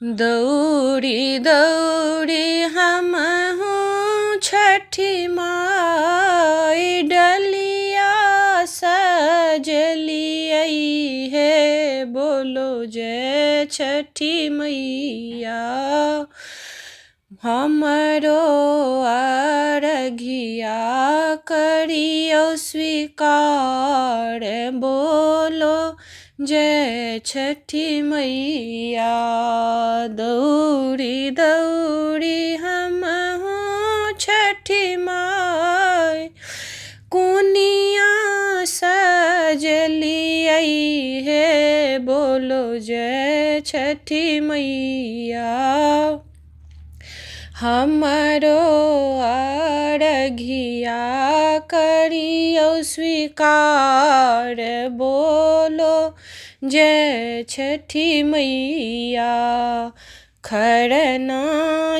दौड़ी दौड़ी हमहूँ छठि माइ डलिया सजलियै हे, बोलो जय छठि मैया। हमरो अरघिया करियौ स्वीकार, बोलो जय छठि मैया। दौड़ी दौड़ी हमहूँ छठि माइ कोनिया सजलियै हे, बोलो जय छठि मैया। हमरो अरघिया करियौ स्वीकार, बोलो जय छठि मैया। खरना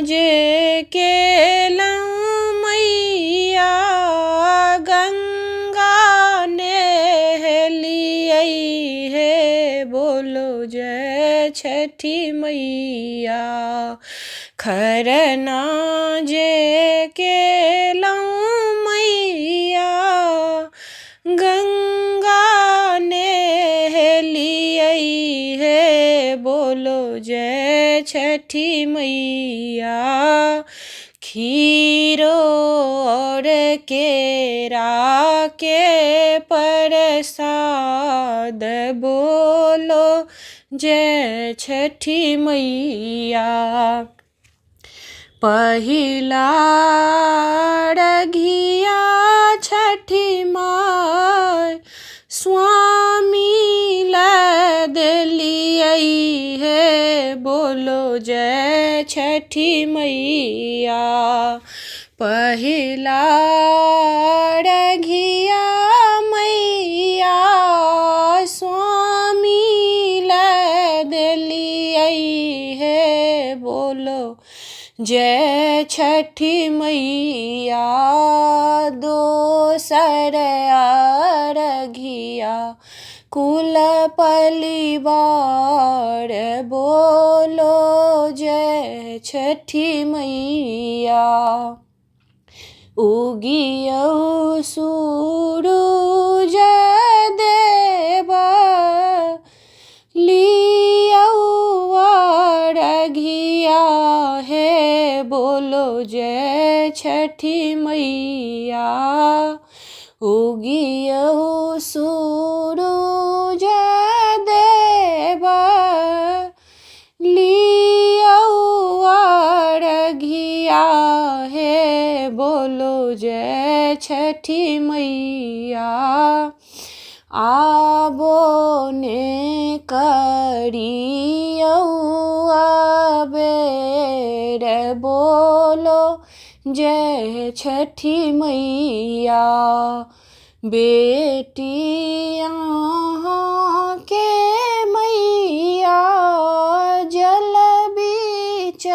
जे केलहुँ मैया गंगा नहेलियै हे, बोलो जय छठि मैया। खरना जे केलहुँ मैया गंगा नहेलियै हे, बोलो जय छठि मैया। खीरो और केरा के प्रसाद, बोलो जय छठि मैया। पहिला अरघिया छठि माइ स्वामी लए देलियै हे, बोलो जय छठि मैया। पहिला अरघिया मैया स्वामी लए देलियै हे, बोलो जय छठि मैया। दोसर अरघिया कुल परिवार, बोलो जय छठि मैया। उगियौ सूरुज देव लियौ अरघिया हे, बोलो जय छठि मैया। उगियौ सूरुज देव लियौ अरघिया हे, बोलो जय छठि मैया। आबो ने करियौ अबेर, बोलो जय छठि मैया। बेटी अहाँके मैया जल बीच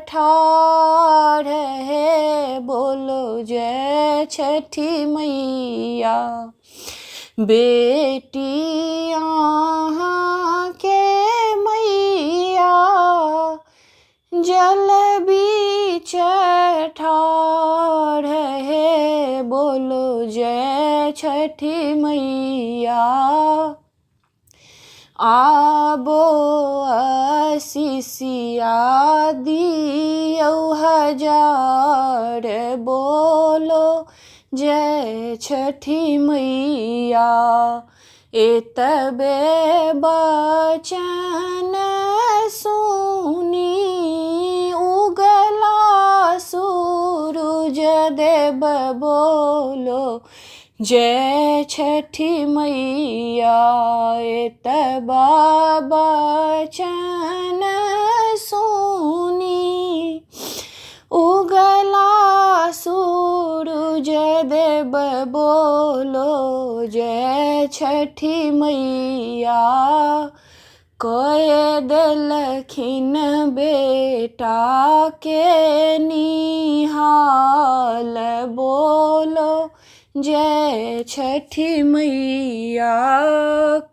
ठाढ़ हे, बोलो जय छठि मैया। बेटी अहाँके मैया जल बीच ठाढ़ हे, बोलो जय छठि मैया। आबो आशीषिया दियौ हजार, बोलो जय छठि मैया। एतबे बचन सुनी उगला सूरुज देव, बोलो जय छठि मैया। एतबा बचन सुनी उगला सूरुज देव, बोलो जय छठि मैया। कए देलखिन बेटाके निहाल, बोलो जय छठि मैया।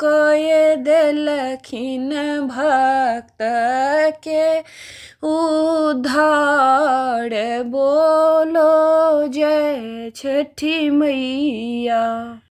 कए देलखिन भक्तके उद्धार बोलो जय छठि मैया।